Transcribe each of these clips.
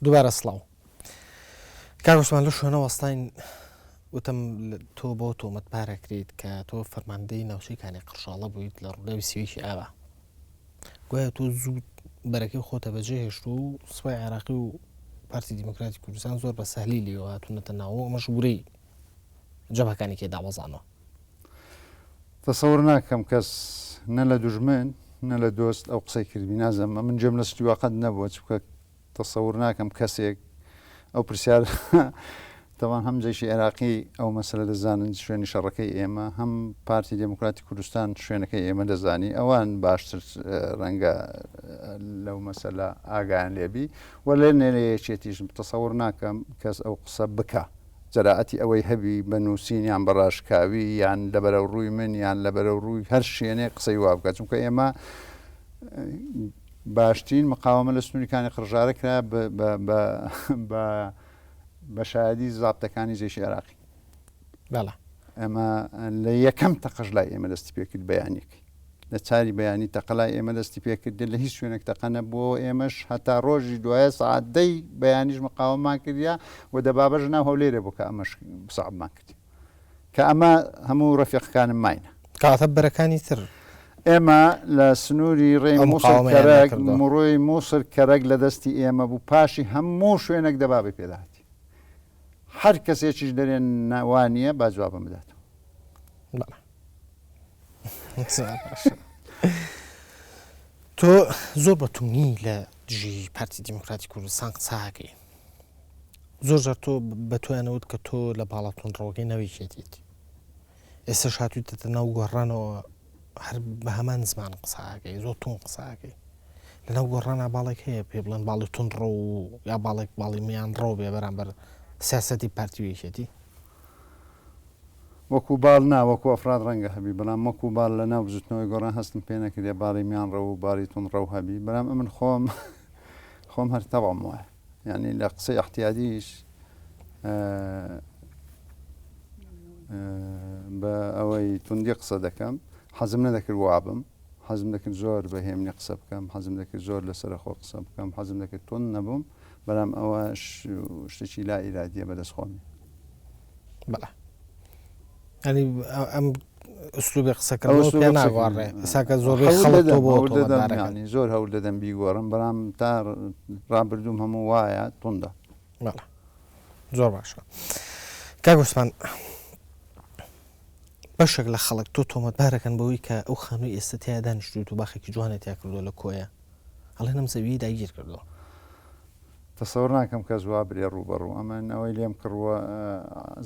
دووبارە سڵاو کاک عوسمان لەو شوێنە وەستاین وتم تۆ بۆ تۆمەتبار ئەکریت کە تۆ فەرماندەی ناوچەی کانی قڕشاڵە بوویت لە ڕووداوی سیویکی ئاوا گوایە تۆ زوو بەرەکەی خۆتە بەجێ هێشت و سوپای عێراقی و پارتی دیموکراتی کوردستان زۆر بە سەهلی لێوە هاتوونەتە ناوە ئەمەش ورەی جەبهەکانی کێ دابەزانەوە. تەسەور ناکەم کەس نە لە دوژمن نە لە دۆست ئەو قسەی کردبی نازانم ئەمن گوێم لە شتی وا قەت نەبووە چونکە تەسەور ناکەم کەسێک ئەو پرسیار تەوان هەم جەیشی عێراقی ئەو مەسەلە دەزانن شوێنی شەڕەکەی ئێمە هەم پارتی دێموکراتی کوردستان شوێنەکەی ئێمە دەزانی ئەوان باشتر ڕەنگە لەو مەسەلە ئاگایان لێبی و لێ نێ یەکێتیش تەسەور ناکەم کەس ئەو قسە بکا. جەرائەتی ئەوەی هەبی بە نووسین یان بە ڕاشکاوی یان لە بەرەو ڕووی من یان لە بەرەو ڕووی هەر شوێنێک قسەی وا بکات چونکە ئێمە باشترین مقاومە لە سنووریکانی قڕژارە کرا بە شایدی زابتەکانی جێشی عێراقی بەڵێ ئەمە لە یەکەم تەقەش لای ئێمە دەستی پێکرد بەیانەکەی لە چاری بەیانی تەقە لای ئێمە دەستی پێکرد لە هیچ شوێنێک تەقە نەبووەوە ئێمەش هەتا ڕۆژی دوایە سەعات دەی بەیانیش مقاومەمان کردیا و دەبابەش ناو هەولێرێ بوو کە ئەمەش سەعبمان کرد کە ئەمە هەموو ڕەفیقەکانم ماینە. کەواتە بەرەکانی تر ئێمە لە سنووری ڕێی ئەو مووسڵ مقاوەمەیان کەرەک نەکردووە. مڕۆی مووسڵ کەرەک لە دەستی ئێمە بوو پاشی هەموو شوێنێک دەبابەی پێداهاتی هەر کەسێکیش دەرێ نا وا نییە با جوابم بداتەوە. بەڵێ. تۆ زۆر بە تونی لە دژی پارتی دیموکراتی کوردستان قساکەی زۆر جار تۆ بە تۆیانەوت کە تۆ لە باڵا توندڕەوەکەی ناویکێتیت ئێستا هاتوویتەتە ناو گۆڕانەوە هەر بە هەمان زمان قساکەی زۆر تون قساکەی لەناو گۆڕانە باڵێک هەیە پێ بڵێن باڵی توندڕەو و یا باڵێک باڵی میان ڕەو بێ بەرامبەر سیاستی پارتی و یەکێتی وەکو باڵ نا، وەکو ئەفراد ڕەنگە هەبی، بەڵام وەکو باڵ لە ناو بزوتنەوەی گۆڕان هەستم پێ نەکردیە باڵی میانڕەو و باڵی توندڕەو هەبی، بەلام ئەمن خۆم خۆم هەر تەبعم وایە، یانی لە قسەی ئیعتیادیش بە ئەوەی توندی قسە دەکەم، حەزم نەدەکرد وابم، حەزم دەکرد زۆر بە هێمنی قسە بکەم، حەزم دەکرد زۆر لەسەرەخۆ قسە بکەم، حەزم دەکرد توند نەبم، بەلام ئەوە شتێکی لا ئیرادیە بەدەست خۆم نیە. بەڵێ ئەنی ئەم ئوسلوبی قسەکردنەوە پێ ناگۆڕێ ئێستا کە زۆربەی خەڵک تۆ بۆ تۆمەتبارەکەن زۆر هەوڵ دەدەم بیگۆڕم بەڵام تا ڕابردووم هەموو وایە توندە. بەڵێ زۆر باشە کاک عوسمان بەشێک لە خەڵک تۆ تۆمەتبارەکەن بەوەی کە ئەو خانووی ئێستا تیا دانیشتوویت و باخێکی جوانە تیا کردووە لە کۆیە ئەڵێن ئەم زەویی داگیر کردووە. تەسەور ناکەم کەس وا برێ ڕووبەڕوو ئەمن ئەوەی لێم کڕووە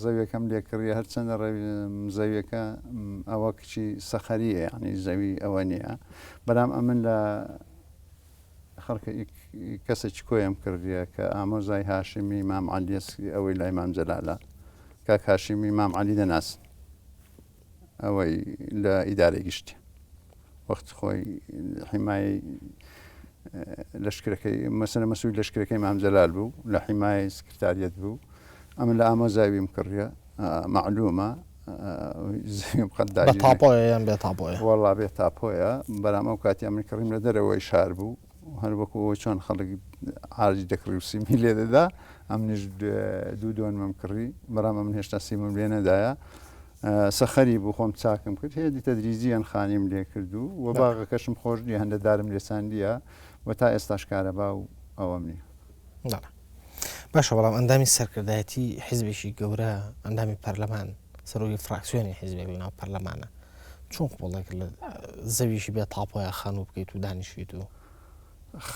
زەویەکەم لێ کڕیە هەرچەندە زەویەکە ئەوە کچی سەخەریە یعنی زەوی ئەوە نییە بەلام ئەمن لە خەڵکە کەسێکی کۆیم کردیە کە ئامۆزای هاشمی مام عەلیە ئەوەی لای مام جەلالە کاک هاشمی مام عەلی دەناسن ئەوەی لە ئیدارەی گشتی وەخت خۆی حیمایەی لەشکرەکەی مەسەلە مەسوول لەشکرەکەی مام جەلال بوو لە حیمایەی سکرتاریەت بوو ئەمن لە ئامۆزاویم کڕیە مەعلومە زەویم قەت بە داگیر تاپۆیە یان بێ تاپۆیە؟ وەڵا بێ تاپۆیە بەلام ئەو کاتی ئەمن کڕیم لە دەرەوەی شار بوو هەر وەکو ئەوەی چۆن خەڵک عارجی دەکڕی و سیمی لێ دەدا ئەمنیش دوو دۆنمم کڕی بەڵام ئەمن هێشتا سیمم لێ نەدایە سەخەری بوو خۆم چاکم کرد هێدی تەدریجیەن خانیم لێ کرد و و باغەکەشم خۆش نیە هەندە دارم لێ چاندیە و تا ئێستاش کارەبا و ئەوەم نیە. بەڵێ باشە بەڵام ئەندامی سەرکردایەتی حیزبێکی گەورە ئەندامی پەرلەمان سەرۆکی فراکسیۆنی حیزبێک لەناو پەرلەمانە چۆن قبوڵ دەکرد لە زەویشی بێ تاپۆیا خانوو بکەیت و دانیشیت و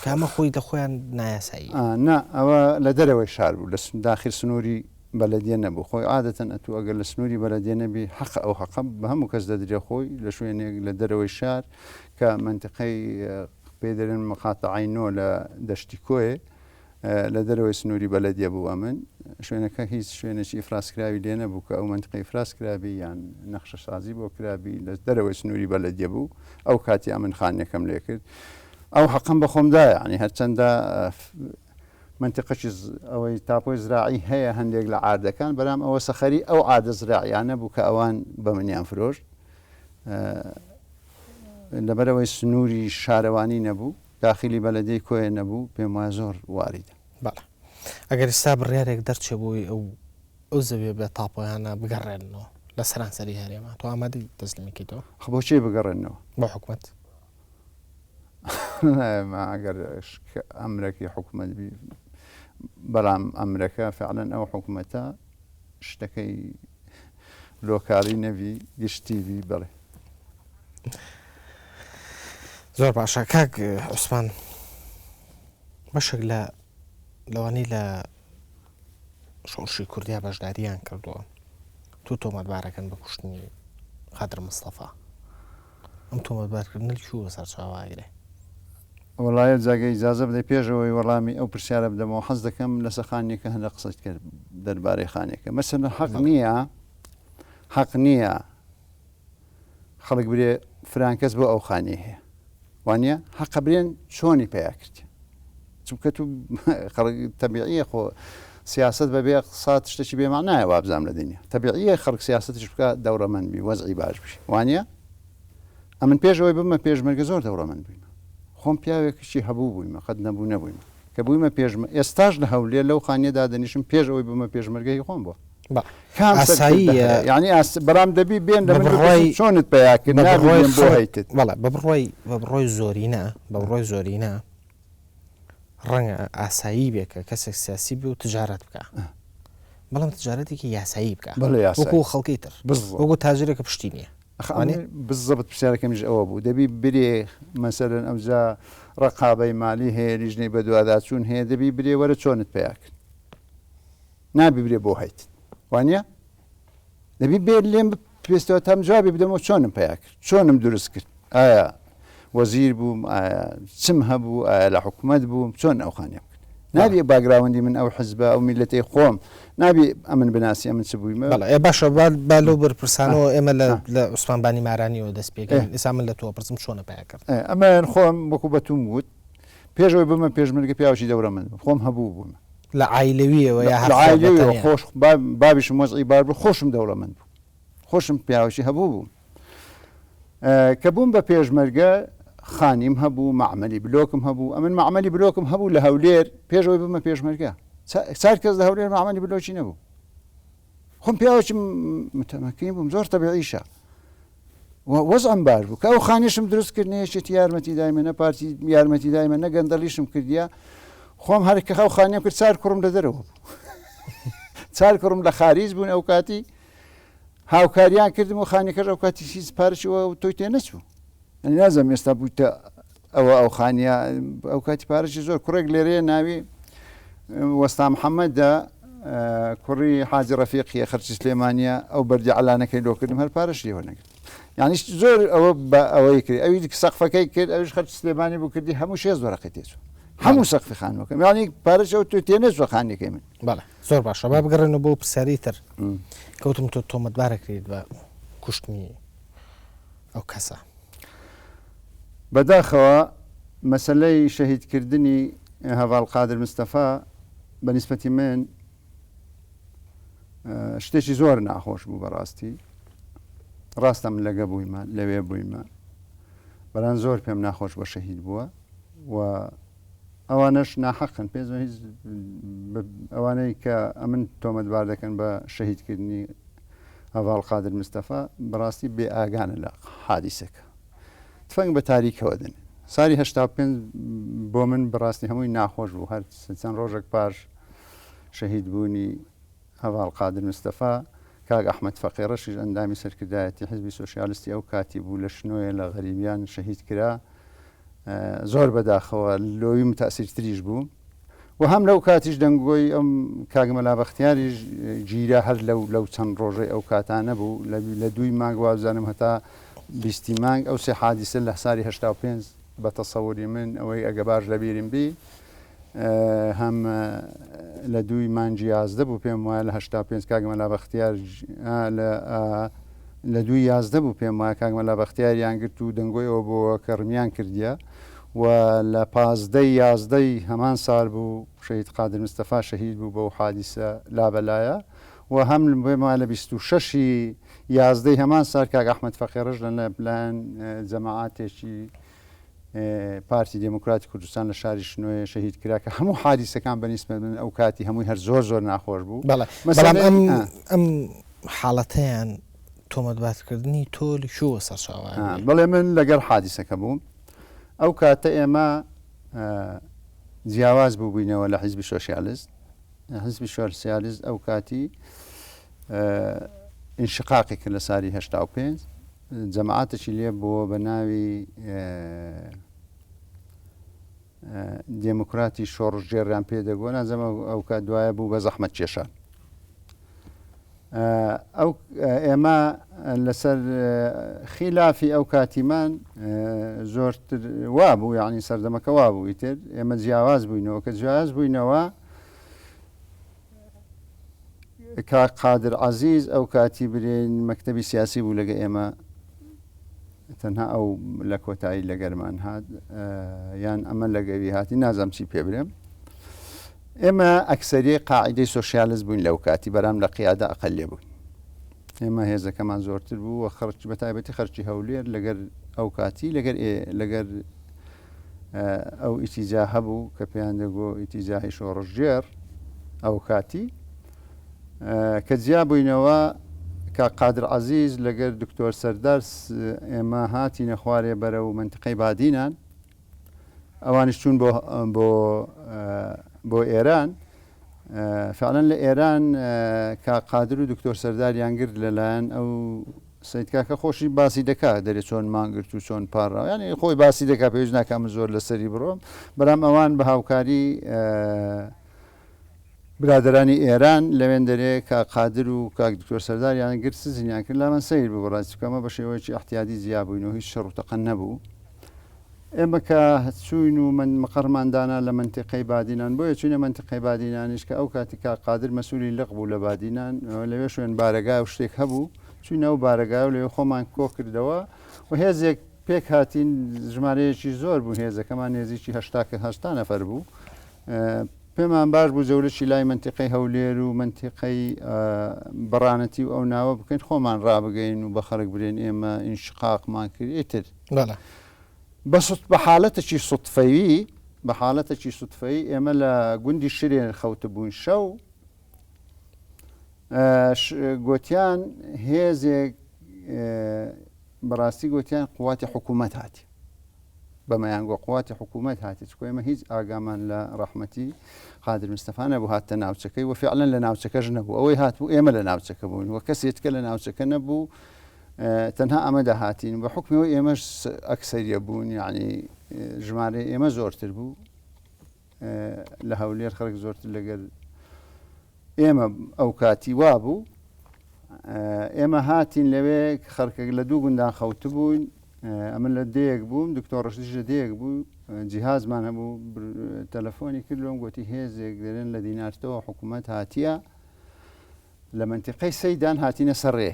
کامە خۆی لە خۆیان نایاسایی نا ئەوە لە دەرەوەی شار بوو لە داخل سنووری بەلەدیە نەبوو خۆی عادەتەن ئەتوو ئەگەر لە سنووری بەلەدیە نەبی حەقە ئەو حەقە بە هەموو کەس دەدرێ خۆی لە شوێنێک لە دەرەوەی شار کە مەنتیقەی پێی دەرێن مقاتەعەی نۆ لە دەشتی کۆیێ لە دەرەوەی سنووری بەلەدیە بوو ئەمن شوێنەکە هیچ شوێنێکی ئیفراز کراوی لێ نەبوو کە ئەو مەنتیقە ئیفراز کرابی یان نەخشەسازی بۆ کرابی لە دەرەوەی سنووری بەلەدیە بوو ئەو کاتی ئەمن خانیەکەم لێ کرد ئەو حەقەم بە خۆم دا یعنی هەرچەندە مەنتیقەکی ئەوەی تاپۆی زراعی هەیە هەندێک لە عاردەکان بەلام ئەوە سەخەری ئەو عادە زراعیانە بوو کە ئەوان بە منیان فرۆشت لەبەرەوەی سنووری شارەوانی نەبوو داخلی بەلەدەی کۆیە نەبوو پێم وایە زۆر واریدە. بەڵێ. ئەگەر ئیستا بڕیارێک دەرچێ بۆی ئەو ئەو زەویە بێ تاپۆیانە بگەڕێننەوە لە سەرانسەری هەرێما تۆ ئامادەی تەسلیمی کەیتەوە؟ خۆ بۆ چی بگەڕێننەوە؟ بۆ حکومەت. ئەگەر ئەمرەکی حکومەت بی بەڵام ئەمرەکە فعلەن ئەو حکومەتە شتەکەی لۆکالی نەبی گشتی بی بەڵێ. زۆر باشە کاک عوسمان بەشێک لە لەوانەی لە شۆڕشی کوردیا بەشداریان کردووە تۆ تۆمەتبارەکەن بە کوشتنی قادر مستەفا ئەم تۆمەتبارکردنە لە کوێوە سەرچاوە ئەگرێ؟ وەڵایە جاگە ئیجازە بدەی پێش ئەوەی وەڵامی ئەو پرسیارە بدەمەوە حەز دەکەم لەسەر خانیەکە هەندە قسەت کرد دەربارەی خانیەکە مەسەلەن حەق نییە حەق نییە خەڵک برێ فران کەس بۆ ئەو خانیە هەیە وانە حەقە برێن چۆنی پیا کرد چونکە تو خەڵک تەبیعیە خۆ سیاست بەبێ اقتصاد شتێکی بێمانایە وابزانم لە دنیا تەبیعیە خەڵک سیاستیش بکە دەوڵەمەند بی وەزعی باش بی وانە ئەمن پێش ئەوەی ببمە پێشمەرگە زۆر دەوڵەمەند بوویمە خۆم پیاوێکیشی هەبوو بوویمە قەت نەبوو نەبوویمە کە بوویمە پێشمە ئێستاش لە هەولێر لەو خانیە دادەنیشم پێش ئەوەی ببمە پێشمەرگە هی خۆم بووە بە کام سەرکردە ئاساییە هەیە یعنی ئاس بەڵام دەبی بێن لە بە من بڕوای بپرسن چۆنت پەیا کرد بە نابی بڕوای بێن بۆ خەڵک هەیتت بەڵێ بە بڕوای بە بڕوای زۆرینە بە بڕوای زۆرینە ڕەنگە ئاسایی بێ کە کەسێک سیاسی بێ و تجارەت بکا بەڵام تجارەتێکی یاسایی بکا بەڵێ یاسایی وەکو خەڵکی تر بزڵ وەکو تاجرێک کە پشتی نییە ئەخ ئەمن بزەبت پرسیارەکەمیش ئەوە بوو دەبی برێ مەسەلەن ئەوجا ڕەقابەی مالی هەیە لیژنەی بەدواداچوون هەیە دەبی برێ وەرە چۆنت پیا کرد نابی برێ بۆ هەیت وانە دەبی بێ لێم پێستەوە تام جوابی بدەمەوە چۆنم پیا کرد چۆنم دروست کرد ئایا وەزیر بووم ئایا چم هەبوو ئایا لە حکومەت بووم چۆن ئەو خانیەم کرد نابی باگراوندی من ئەو حزبە ئەو میلەتەی خۆم نابی ئەمن بناسی ئەمن چ بوویمە. بەڵێ ئێ باشە با با لەو بەرپرسانەوە ئێمە لە لە عوسمان بانی مارانیەوە دەست پێکەین ئێستا من لە تۆ ئەپرسم چۆنە پیا کرد؟ ئێ ئەمن خۆم وەکوو بە توم وت پێش ئەوەی ببمە پێشمەرگە پیاوێکی دەورەمەند بووم خۆم هەبوو بوومە. لە عایلەویەوە یا هەر لە خۆت بە عایلەویەوە تەنیا؟ خۆش بابیشم وەزعی باش بوو خۆشم دەوڵەمەند بووم خۆشم پیاوێکی هەبوو بووم. کە بووم بە پێشمەرگە خانیم هەبوو، مەعمەلی بلۆکم هەبوو، ئەمن مەعمەلی بلۆکم هەبوو لە هەولێر پێش ئەوەی ببمە پێشمەرگە. چار کەس لە هەولێر مەعمەلی بلۆکی نەبوو. خۆم پیاوێکی متەمەکین بووم، زۆر تەبیعیشە. وەزعم باش بوو. کە ئەو خانیشم دروست کرد نە یەکێتی یارمەتی دایمە، نە پارتی یارمەتی دایمە، نە گەندەڵیشم کردیە. خۆم هەر کە ئەو خانیەم کرد چار کوڕم لە دەرەوە بوو. چار کوڕم لە خاریج بوون ئەو کاتی. هاوکاریان کردم و خانیەکەش ئەو کاتی هیچ پارەکی وە تۆی تێ نەچوو یعنی نازانم ئێستا بوویتە ئەوە ئەو خانیە ئەو کاتی پارەکی زۆر کوڕێک لێرەیە ناوی وەستا محەممەدە کوڕی حاجی ڕەفیقیە خەرچی سلێمانیە ئەو بەردی عەلانەکەی لۆ کردم هەر پارەش لێوە نەگرت یعنی زۆر ئەوە بە ئەوەی کرد ئەوی سەقفەکەی کرد ئەویش خەرچ سلێمانی بوو کردی هەموو شێز وەرەقەی تێچوو هەموو سەقفی خانووەکەم یعنی پارەش ئەو تۆ تێ نەچووە خانیەکەی من بەڵێ زۆر باشە با بگەڕێنەوە بۆ پرسیاری تر کەوتم تۆ تۆمەتبارەکرێت بە کوشتنی ئەو کەسە. بەداخەوە مەسەلەی شەهیدکردنی هەڤاڵ قادر مستەفا بە نیسبەتی من شتێکی زۆر ناخۆش بوو بەڕاستی ڕاستە من لەگە بوویمە لەوێ بوویمە بەڵام زۆر پێم ناخۆش بە شەهید بووە و ئەوانەش ناحەقن پێ هیچ ئەوانەی کە ئەمن تۆمەتبار دەکەن بە شەهیدکردنی هەڤاڵ قادر مستەفا بەڕاستی بێ ئاگانە لە حادیسەکە تفەنگ بە تاریکەوە دەنێن ساری 85 بۆ من بەڕاستی هەمووی ناخۆش بوو هەر چەند ڕۆژێک پاش شەهید بوونی هەڤاڵ قادر مستەفا کاک ئەحمەد فەقێ ڕەشیش ئەندامی سەرکردایەتی حزبی سۆسیالستی ئەو کاتی بوو لە شنۆیە لە غەریبیان شەهید کرا زۆر بەداخەوە لۆوی متاسیرتریش بوو و هەم لەو کاتیش دەنگۆی ئەم کاک مەلا بەختیاریش گیرا هەر لەو لەو چەند ڕۆژەی ئەو کاتانە بوو لە دووی مانگ وابزانم هەتا بیستی مانگ ئەو سێ حادیسە لە ساری 85 بە تەسەوری من ئەوەی ئەگە باش لەبیرم بی هەم لە دووی مانگی 11 بوو پێم وایە لە 85 کاک مەلا بەختیار لە لە دووی 11 بوو پێم وایە کاک مەلا بەختیاریان گرت و دەنگۆی ئەوە بۆوە کە ڕمیان کردیە و لە پازدەی یازدەی هەمان سال بوو شەهید قادر مستەفا شەهید بوو بەو حادیسە لابەلایە و هەم پێم وایە لە 26 ی یازدەی هەمان سال کاک ئەحمەد فەقێ ڕەش لە لایەن جەماعاتێکی. پارتی دێموکراتی کوردستان لە شاری شنۆیە شەهید کرا کە هەموو حادیسەکان بە نیسبەت من ئەو کاتی هەمووی هەر زۆر زۆر ناخۆش بوو. بەڵێ بەڵام ئەم ئەم حاڵەتەیان تۆمەتبارکردنی تۆ لە کوێوە سەرچاوە ئەگرێ؟ بەڵێ من لەگەڵ حادیسەکە بووم. ئەو کاتە ئێمە جیاواز بووبووینەوە لە حیزبی سۆسیالست. حیزبی سۆسیالست ئەو کاتی ئینشقاقی کرد لە ساری 85 جەماعەتێکی لێ بووە بە ناوی دێموکراتی شۆڕشگێڕیان پێ دەگۆ نازەمە ئەو کات دوایە بوو بە زەحمەت کێشان ئەو ئێمە لەسەر خیلافی ئەو کاتیمان زۆرتر وابوو یعنی سەردەمەکە وابوو ئیتر ئێمە جیاواز بووینەوە کە جیاواز بووینەوە کاک قادر عەزیز ئەو کاتی برێن مەکتەبی سیاسی بوو لەگە ئێمە تەنها ئەو لە کۆتایی لەگەرمان هات یان ئەمە لەگەوی هاتی نازم چی پێ برێم ئێمە ئەکسەری قاعدەی سۆسیالست بووین لەو کاتی بەرام لە قیادە ئەقلێ بووین ئێمە هێزەکەمان زۆرتر بوو و خەرچ بە تایبەتی خەرچی هەولێر لەگەر ئەو کاتی لەگەر لەگەر ئەو ئیتیجاهە بوو کە پێیان دەگۆ ئیتیجاهی شۆڕشگێڕ ئەو کاتی کە جیا بووینەوە کاک قادر عەزیز لەگەر دکتۆر سەردار ئێمە هاتینە خوارێ بەرەو مەنتقەی بادینان ئەوانیش چوون بۆ بۆ بۆ ئێران فعلا لە ئێران کاک قادر و دکتۆر سەرداریان گرت لەلایەن ئەو سەید کاکە خۆشی باسی دەکا دەرێ چۆن مان گرت و چۆن پاڕاوە یانی خۆی باسی دەکا پێویست ناکا من زۆر لەسەری بڕۆم بەرام ئەوان بە هاوکاری برادەرانی ئێران لەوێن دەرێ کاک قادر و کاک دکتۆر سەرداریان گرت سزنیان کرد لامان سەیر بوو بەڕاستی چونکە ئەمە بە شێوەیەکی ئیعتیادی جیا بووین و هیچ شەڕ و تەقە نەبوو ئێمە کە چووین و من مقەڕمان دانا لە مەنتیقەی بادینان، بۆیە چووینە مەنتیقەی بادینانیش کە ئەو کاتی کاک قادر مەسئولی لق بوو لە بادینان، لەوێ شوێن بارەگا و شتێک هەبوو، چووینە ئەو بارەگایە و لەوێ خۆمان کۆ کردەوە و هێزێک پێک هاتین، ژمارەیەکی زۆر بوو هێزەکەمان نێزیکی 80 کە 80 نەفەر بوو. پێمان باش بوو جەولەکی لای مەنتیقەی هەولێر و مەنتیقەی بەڕانەتی و ئەو ناوە بکەین خۆمان ڕابگەین و بە خەڵک برێن ئێمە ئینشقاقمان کرد ئیتر. بەڵێ. بە سوت بە حالەتەکی سوتفەیی بە حالەتەکی سوتفەیی ئێمە لە گوندی شرێن خەوتبووین شەو گۆتیان هێزێک بەڕاستی گۆتیان قوواتی حکوومەت هاتی بەمەیان گۆ قوواتی حکوومەت هاتی چکۆ ئێمە هیچ ئاگامان لە ڕەحمەتی قادر مستەفا نەبوو هاتە ناوچەکەی و فعلەن لە ناوچەکەش نەبوو ئەوەی هاتبوو ئێمە لە ناوچەکە بووین و کەسێتکە لە ناوچەکە نەبوو تەنها ئەمە دەهاتین بە حوکمی ئەوەی ئێمەش ئەکسەریە بوون یعنی ژمارەی ئێمە زۆرتر بوو لە هەولێر خەڵک زۆرتر لەگەر ئێمە ئەو کاتی وا بوو ئێمە هاتین لەوێ خەڵکێک لە دوو گوندان خەوتبووین ئەمن لە دەیەک بووم دکتۆر ڕشدیش لە دەیەک بوو جیهازمان هەبوو تەلەفۆنی کرد لۆم گوتی هێزێک دەرێن لە دینارتەوە حکوومەت هاتیە لە مەنتیقەی سەیدان هاتینە سەر ڕێ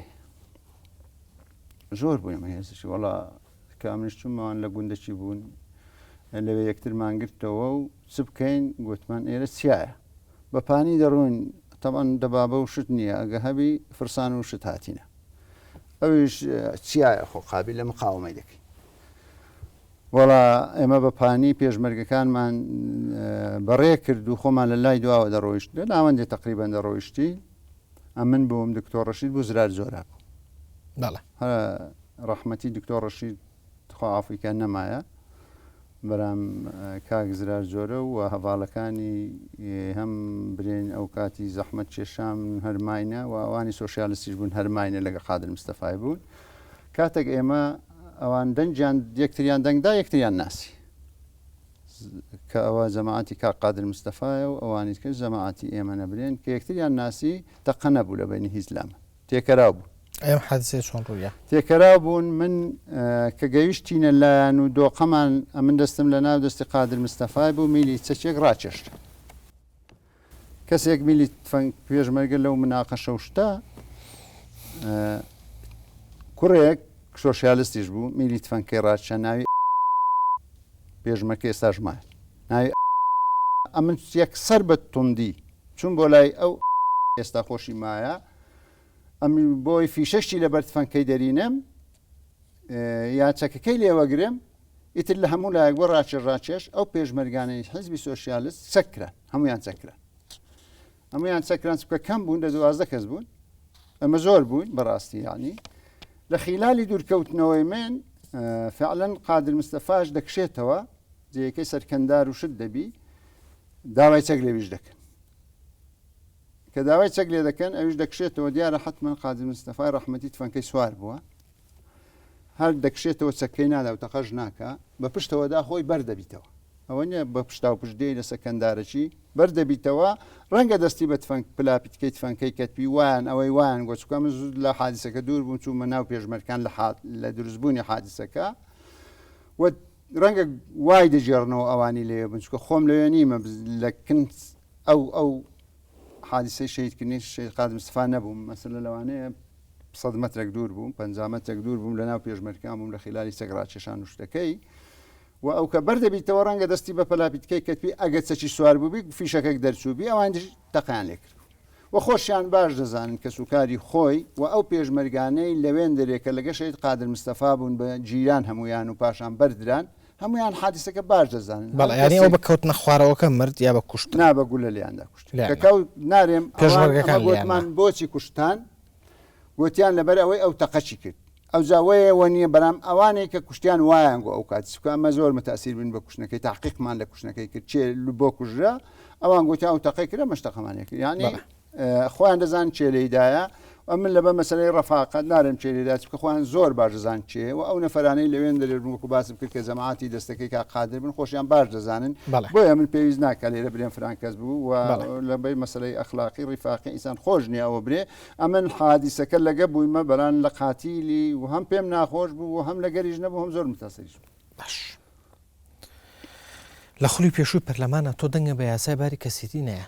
زۆر بووین ئەمە هێزشی وەڵا کە ئەمنیش چوومەوان لە گوندەکی بوون لەوێ یەکترمان گرتەوە و چ بکەین گوتمان ئێرە چیایە بە پانی دەڕوین تەبەن دەبابە و شت نییە ئەگە هەبی فرسان و شت هاتینە ئەویش چیایە خۆ قابل لە مقاومەی دەکەین وەڵا ئێمە بە پانی پێشمەرگەکانمان بەڕێ کرد و خۆمان لە لای دواوە دەڕۆیشت لە ناوەندێ تەقریبەن دەڕۆیشتی ئەمن بووم دکتۆر ڕەشید بوو زرار زۆرا بوو بەڵێ ڕەحمەتی دکتۆر ڕەشید خوا عافوی کە نەمایە بەرام کاک زرار جۆرە و هەڤاڵەکانی هەم برێن ئەو کاتی زەحمەت کێشام هەرماینە و ئەوانی سۆسیالستیش بوون هەرماینە لەگە قادر مستەفای بوون کاتێک ئێمە ئەوان دەنگیان یەکتریان دەنگدا یەکتریان ناسی کە ئەوە جەماعەتی کاک قادر مستەفایە و ئەوانی تکەش جەماعەتی ئێمە نەبرێن کە یەکتریان ناسی تەقە نەبوو لە بەینی هیچ لامە تێکەراو بوون. ئەم حادسەیە چۆن ڕوویا؟ تێکەراو بوون من کە گەیشتینە لایان و دۆقەمان ئەمن دەستم لە ناو دەستی قادر مستەفای بوو میلی چەکێک ڕاکێشرا. کەسێک میلی تفەنگ پێشمەرگە لەو مناقەشە و شتە کوڕێک سۆسیالستیش بوو میلی تفەنگکەی ڕاکیشا ناوی پێشمەرگە ئێستاش مایە ناوی ئەمن یەکسەر بە توندی چون بۆ لای ئەو ئێستا خۆشی مایە ئەم بۆی فیشەشتی لەبەر تفەنگکەی دەرینم یا چەکەکەی لێوەگرم. ئیتر لە هەموو لایەک بۆ ڕاکێش ڕاکێش ئەو پێشمەرگانەی حیزبی سۆسیالست چەک کران، هەموویان چەک کران. هەموویان چەک کران چونکە کەم بوون لە 12 کەس بوون. ئەمە زۆر بوون بەڕاستی یعنی لە خیلالی دوورکەوتنەوەی من فعلا قادر مستەفاش دەکشێتەوە جێیەکەی سەرکەندار و شت دەبی داوای چەک لەویش دەکەن کە داوای چەک لێ دەکەن ئەویش دەکشێتەوە دیارە حتمما قادر مستەفای ڕەحمەتی تفەنگەکەی سوار بووە هەر دەکشێتەوە چەکەی نادا و تەقەش ناکا بە پشتەوەدا خۆی بەر دەبیتەوە ئەوە نیە بە پشتا و پشت دێی لەسەر کەندارەکی بەر دەبیتەوە ڕەنگە دەستی بە تفەنگ پلاپیتکەی تفەنگکەی کەتبی وایان ئەوەی وایان گۆ چونکە من زوو لە حادیسەکە دوور بووم چوومە ناو پێشمەرکان لە حاد لە دروستبوونی حادیسەکە و ڕەنگە وای دەگێڕنەوە ئەوانی لەوێ بن چونکە خۆم لەوێ نیمە لە کن ئەو ئەو حادیسەی شەهیدکردنی شەهید قادر مستەفا نەبووم مەسەلە لەوانەیە سەد مەترێک دوور بووم 50 مەترێک دوور بووم لە ناو پێشمەرکان بووم لە خیلالی چەک ڕاکێشان و شتەکەی و ئەو کە بەر دەبیتەوە ڕەنگە دەستی بە پەلاپیتکەی کەتبی ئەگەر چەکی سوار بووبی فیشەکێک دەرچووبی ئەوان تەقیان لێ کرد و خۆشیان باش دەزانن کەسوکاری خۆی و ئەو پێشمەرگانەی لەوێندەرێ کە لەگە شەهید قادر مستەفا بوون بە جیران هەمویان و پاشان بەردران هەمویان حادیسەکە باش دەزانن. بەڵێ یانی ئەو بە کەوتنە خوارەوەکە مرد یا بە کوشتن؟ نا بە گولە لێیاندا کوشتن. کە کەوت نارێم پێشمەرگەکان گۆتمان بۆچی کوشتتان؟ گۆتیان لەبەر ئەوەی ئەو تەقەچی کرد. ئەوجا وەیەوە نییە بەرام ئەوانەی کە کوشتیان وایان گۆ ئەو کاتی چونکە ئەمە زۆر متاسیر بووین بە کوشتنەکەی تحقیقمان لە کوشتنەکەی کرد چێ بۆ کوژرا ئەوان گوتیان ئەو تەقەی کرد ئەمەش تەقەمان لێ کرد یانی خۆیان دەزان چێ لێیدایە ئەمن لەبە مەسەلەی ڕەفاقەت نارێم چێ لێدا چونکە خۆیان زۆر باش دەزان چێ و ئەو نەفەرانەی لەوێن دەرێن وەکو باسم کرد کە جەماعەتی دەستەکەی کاک قادر بن خۆشیان باش دەزانن بۆیە من پێویست ناکە لێرە برێم فران کەس بوو و لەبەی مەسەلەی ئەخلاقی ڕیفاقی ئینسان خۆش نییە ئەوە برێ ئەمن حادیسەکە لەگە بوویمە بەران لە قاتیلی و هەم پێم ناخۆش بوو و هەم لەگەریش نەبوو هەم زۆر متاسریش بوو. باش لە خولی پێشووی پەرلەمانا تۆ دەنگە بە یاسای باری کەسێتی نەیە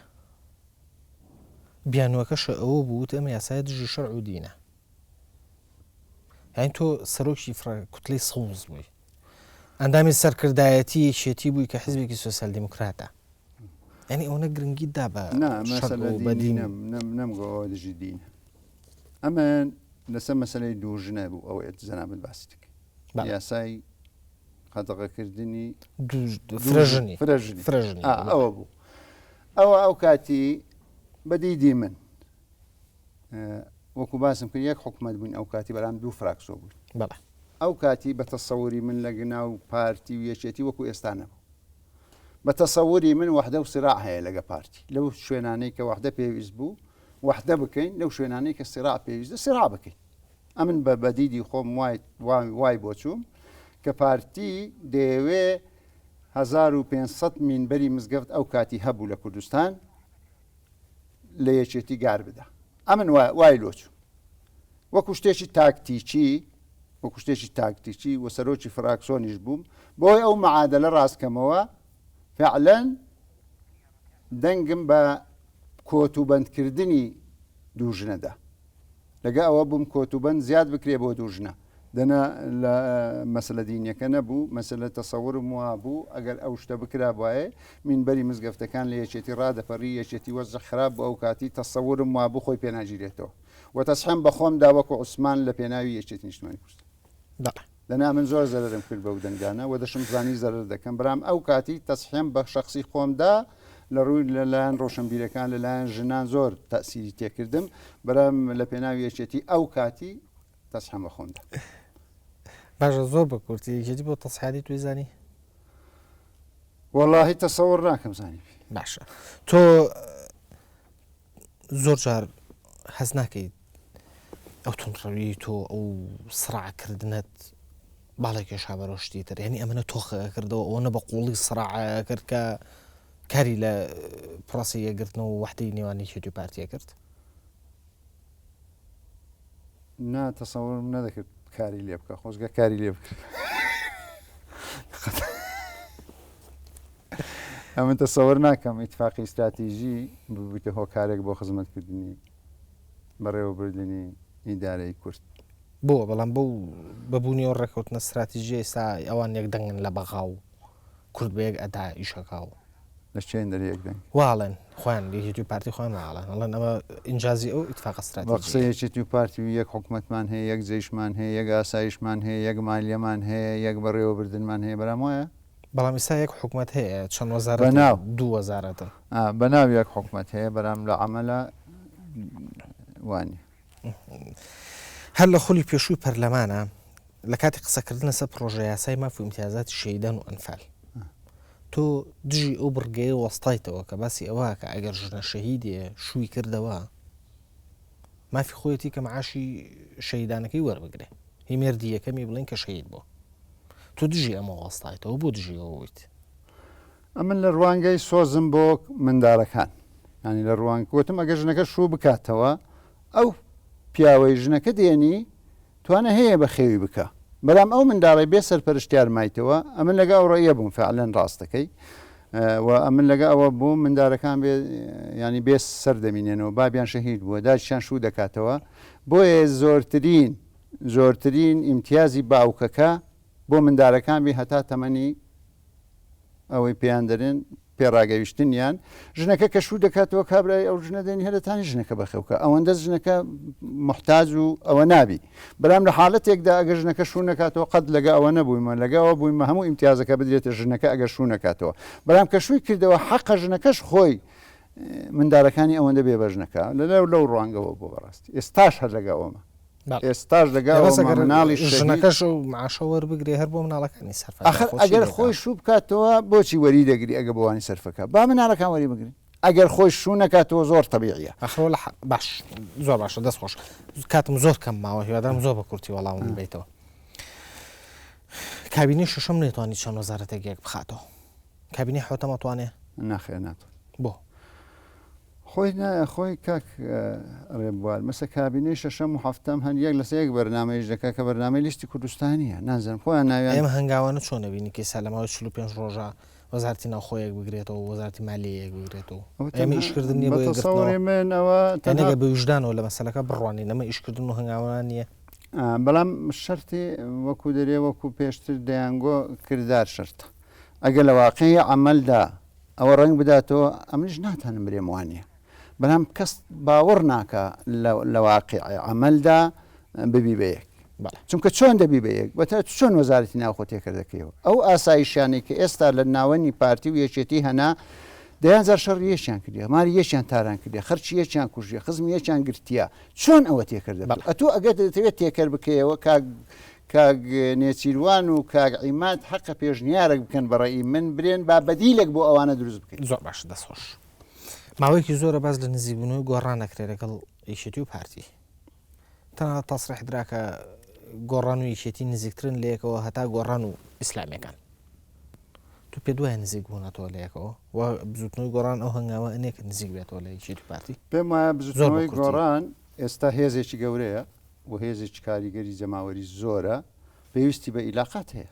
بیانوەکەشە ئەوە بوو وت ئەم یاسایە دژی شەرع و دینە یانی تۆ سەرۆکی کوتلەی سەوز بووی ئەندامی سەرکردایەتی یەکێتی بووی کە حزبێکی سۆسیال دیموکراتە یعنی ئەوەنە گرنگی دا بە بەدین نەمگۆ دژی دین ئەمە لەسەر مەسلەی دوو ژنە بوو ئەوەیە جەنابت باسی دەکەی یاسای قەدەغەکردنی فرەژنی فرەژنی ئەوە بوو ئەوە ئەو کاتی بەدیدی من وەکو باسم کرد یەک حکومت بووین ئەو کاتی بەرام دوو فراکسۆ بووین بەڵێ ئەو کاتی بە تەسەوری من لە گناو پارتی و یەکێتی وەکو ئێستا نەبوو بە تەسەوری من وەحدە و سراع هەیە لەگە پارتی لەو شوێنانەی کە وەحدە پێویست بوو وەحدە بکەین لەو شوێنانەی کە سراع پێویستە سراع بکەین ئەمن بە بەدیدی خۆم وای وای بۆچووم کە پارتی دەیەوێ 1500 مینبەری مزگەفت ئەو کاتی هەبوو لە کوردستان لە یەکێتی گار بدا ئەمن وای لۆچوو وەکو شتێکی تاکتیکی وەکو شتێکی تاکتیکی و سەرۆکی فراکسۆنیش بووم بۆی ئەو معادلە ڕاستکەمەوە فعلەن دەنگم بە کۆت و بەندکردنی دوو ژنەدا لەگە ئەوە بووم کۆت و بەند زیاد بکرێ بۆ دوو ژنە دەنا لە مەسەلە دینیەکە نەبوو، مەسەلە تەسەورم وابوو ئەگەر ئەو شتە بکرابوایە مینبەری مزگەفتەکان لە یەکێتی ڕادەپەڕی، یەکێتی وەزع خراپ بوو ئەو کاتی تەسەورم وابوو خۆی پێناگیرێتەوە و تەسحیم بە خۆم دا وەکو عوسمان لە پێناوی یەکێتی نیشتمانی کوردستان. بەڵێ. دەنا من زۆر زەرەرم کرد بەو دەنگدانە و دەشم زانی زەرەر دەکەم برام ئەو کاتی تەسحیم بە شەخسی خۆم دا لە ڕووی لە لایەن ڕۆشنبیرەکان لە لایەن ژنان زۆر تەئسیری تێکردم برام لە پێناوی یەکێتی ئەو کاتی تەسحیم بە خۆم دا. باشە زۆر بە کورتی یەکێتی بۆ تەسحیاتی توی زانی؟ وەڵاهی تەسەوڕ ناکەم زانی باشە تۆ زۆر جار هەست ناکەیت ئەو توندڕەوی تۆ ئەو سڕاکردنت باڵێک کێشا بەرەو شتی تر یعنی ئەمەە تۆخە کردەوە ئەوە بە قوڵی سڕا کرد کە کاری لە پرۆسی یەکگرتنەوە وەحدەی نێوان یەکێتی و پارتیە کرد نا تەسەوەرم نەدەکرد کاری لێ بکە خۆزگە کاری لێ بکرد ئەمن تەسەوەر ناکەم ئیتفاقی ئیستراتیژی ببیتە هۆکارێک بۆ خزمەتکردنی بەڕێوەبردنی ئیدارەی کورد. بۆ بەڵام بەو بەبوونی ئەو ڕێکەوتنە ستراتیژیە ئێستا ئەوان یەک دەنگن لە بەغا و کورد بە یەک ئەدا ئیشەکا و. لە چێن دەرێ یەک دەنگ؟ وا ئەڵێن خۆیان یەکێتی و پارتی خۆیان وا ئەڵێن ئەڵێن ئەمە ئینجازی ئەو ئیتفاقە بە ستراتیجییە. قسەی یەکێتی و پارتی و یەک حکومەتمان هەیە یەک جەیشمان هەیە یەک ئاسایشمان هەیە یەک مالیەمان هەیە یەک بەڕێوەبردنمان هەیە بەرام وایە؟ بەڵام ئیستا یەک حکومەت هەیە چەند بە وەزارەتێک ناو. دوو وەزارەتن. ئا بە ناو یەک حکومەت هەیە بەرام لە عەمەلا وا نیە. هەر لە خولی پێشووی پەرلەمانا لە کاتی قسەکردن لەسەر پڕۆژە یاسای ماف و ئیمتیازاتی شەهیدان و ئەنفال تۆ دژی ئەو بڕگەیە وەستایتەوە کە باسی ئەوە کە ئەگەر ژنە شەهیدێ شووی کردەوە مافی خۆیەتی کە معاشی شەهیدانەکەی وەربگرێ هی مێردی یەکەمی بڵین کە شەهید بووە تۆ دژی ئەمە وەستایتەوە بۆ دژی ئەوە بوویت؟ ئەمن لە ڕوانگەی سۆزم بۆ مندارەکان یانی لە ڕوانگ گوتم ئەگەر ژنەکە شوو بکاتەوە ئەو پیاوەی ژنەکە دێنی توانە هەیە بە خێوی بکە بەلام ئەو منداڵی بێ سەرپەرشتیار مایتەوە ئەمن لەگە ئەو ڕێیە بووم فعلەن ڕاستەکەی و ئەمن لەگە ئەوە بووم مندارەکان بێ ینی بێ سەر دەمینێنەوە بابیان شەهید بووە داچیان شوو دەکاتەوە بۆیە زۆرترین زۆرترین ئیمتیازی باوکەکە بۆ مندارەکان بی هەتا تەمەنی ئەوەی پێیان دەرێن پێڕاگەیشتنیان ژنەکە کە شوو دەکاتەوە کابرای ئەو ژنە دێنی هەر دەتانی ژنەکە بەخێوکە ئەوەندە ژنەکە محتاج و ئەوە نابی بەرام لە حاڵەتێکدا ئەگەر ژنەکە شوو نەکاتەوە قەت لەگە ئەوە نەبوویمە لەگە ئەوە بوویمە هەموو ئیمتیازەکە بدرێتە ژنەکە ئەگەر شوو نەکاتەوە بەرام کە شووی کردەوە حەقە ژنەکەش خۆی مندارەکانی ئەوەندە بێبەش نەکا لە لەو ڕوانگەوە بۆ بەڕاستی ئێستاش هەر لەگە ئەوەمە ئێستاش لەگە ئەوەمە مناڵی شەهید ژنەکەش ئەو معاشە وەربگرێ هەر بۆ مناڵەکانی سەرفە ئەخر ئەگەر خۆی شوو بکاتەوە بۆچی وەری دەگری ئەگە بۆوانی سەرفەکە با مناڵەکان وەری بگرن ئەگەر خۆی شوو نەکاتەوە زۆر تەبیعیە. ئەخر وەڵا باش زۆر باشە دەست خۆش کاتم زۆر کەم ماوە هیوادارم زۆر بە کورتی وەڵامم بەیتەوە کابینەی شەشەم نەیتوانی چەند وەزارەتێک یەک بخاتەوە کابینەی حەوتەم ئەتوانێ؟ نەخێر ناتوانێ. بۆ؟ خۆی نا خۆی کاک ڕێبوار مەسە کابینەی شەشەم و حەفتەم هەر یەک لەسەر یەک بەرنامەیش دەکا کە بەرنامەی لیستی کوردستانیە نازانم خۆیان ناویان ئێمە هەنگاوانە چۆن ئەبینی کە ئێستا لە ماوەی 45 ڕۆژە وەزارەتی ناوخۆ یەک بگرێتەوە وەزارەتی مالیە یەک بگرێتەوە ئەوە ئێمە تەنها ئیشکردن نییە بە بۆ یەکگرتنەوە تەسەوری من ئەوە یانی تەنها ئەگەر بە ویژدانەوە لە مەسەلەکە بڕوانین ئەمە ئیشکردن و هەنگاوانان نییە بەڵام شەرتی وەکو دەرێ وەکو پێشتر دەیانگۆ کردار شەرتە ئەگەر لە واقعی عەمەلدا ئەوە ڕەنگ بداتەوە ئەمنیش ناتانم برێم وانیە بەلام کەس باوەڕ ناکا لە واقعی عەمەلدا ببی بە یەک چونکە چۆن دەبی بە یەک بەتا چۆن وەزارەتی ناوخۆ تێکەر دەکەیەوە ئەو ئاسایشانەی کە ئێستا لە ناوەنی پارتی و یەکێتی هەنا دەیان جار شەڕی یەکیان کردیە ماری یەکیان تاران کردیە خەرکی یەکیان کوژیە خزمی یەکیان گرتیە چۆن ئەوە تێکەر دەبێت ئەتۆ ئەگەر دەتەوێت تێکەر بکەیەوە کاک کاک نێچیروان و کاک عیماد حەقە پێشنیارێک بکەن بە ڕەئی من برێن با بەدیلێک بۆ ئەوانە دروست بکەین. زۆر باشە دەست خۆش. ماوەیەکی زۆرە باس لە نزیکبوونەوەی گۆڕان ئەکرێ لەگەڵ یەکێتی و پارتی. تەنانەت تەسریح درا کە گۆڕان و یەکێتی نزیکترن لە یەکەوە هەتا گۆڕان و ئیسلامیەکان. تۆ پێت وایە نزیک بوونەتەوە لە یەکەوە و بزوتنەوەی گۆڕان ئەو هەنگاوە ئەنێ کە نزیک بێتەوە لە یەکێتی و پارتی؟ پێم وایە زۆر بە بزوتنەوەی کورتی. گۆڕان ئێستا هێزێکی گەورەیە و هێزێکی کاریگەری جەماوەری زۆرە، پێویستی بە ئیلاقات هەیە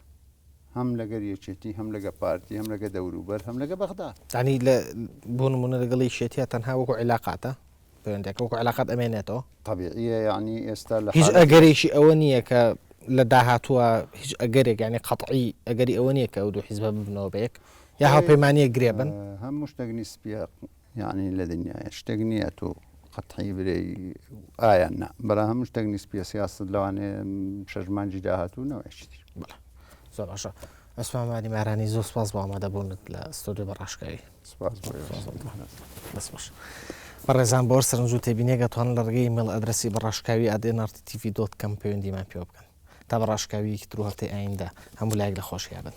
هەم لەگەر یەکێتی هەم لەگە پارتی هەم لەگە دەوروبەر هەم لەگە بەغدا. یانی لە بۆ نموونە لەگەڵ یەکێتیە تەنها وەکو عیلاقاتە پەیوەندیەکە وەکو عیلاقات ئەمێنێتەوە؟ تەبیعیە یانی ئێستا لە هیچ حالەتی. ئەگەرێکی ئەوە نییە کە لە داهاتووە هیچ ئەگەرێک یانی قەتعی ئەگەری ئەوە نییە کە ئەو دوو حیزبە ببنەوە بە یەک یا خۆی هاوپەیمانیەک گرێ بن؟ هەموو شتێک نیسبیە یەعنی لە دنیایە شتێک نییە تۆ قەتعی برێی ئایا نا بەڵام هەموو شتێک نیسبیە سیاست لەوانەیە شەش مانگی داهاتوو نەوەیەکی تر. بەڵێ زۆر باشە عوسمان ماری مارانی زۆر سپاس بۆ ئامادەبوونت لە ستۆدیۆ بە ڕاشکاوی. سپاس بۆ ئێوەش. دەست خۆش. بەڕێزان بۆ هەر سەرنج و تێبینیەک ئەتوانن لە ڕێگەی ئیمەیڵ ئەدرەسی بە ڕاشکاوی at nrt tv dot com پەیوەندیمان پێوە بکەن. تا بە ڕاشکاوییەکی تر و هەفتەی ئایندە هەموو لایەک لە خۆشیا بن.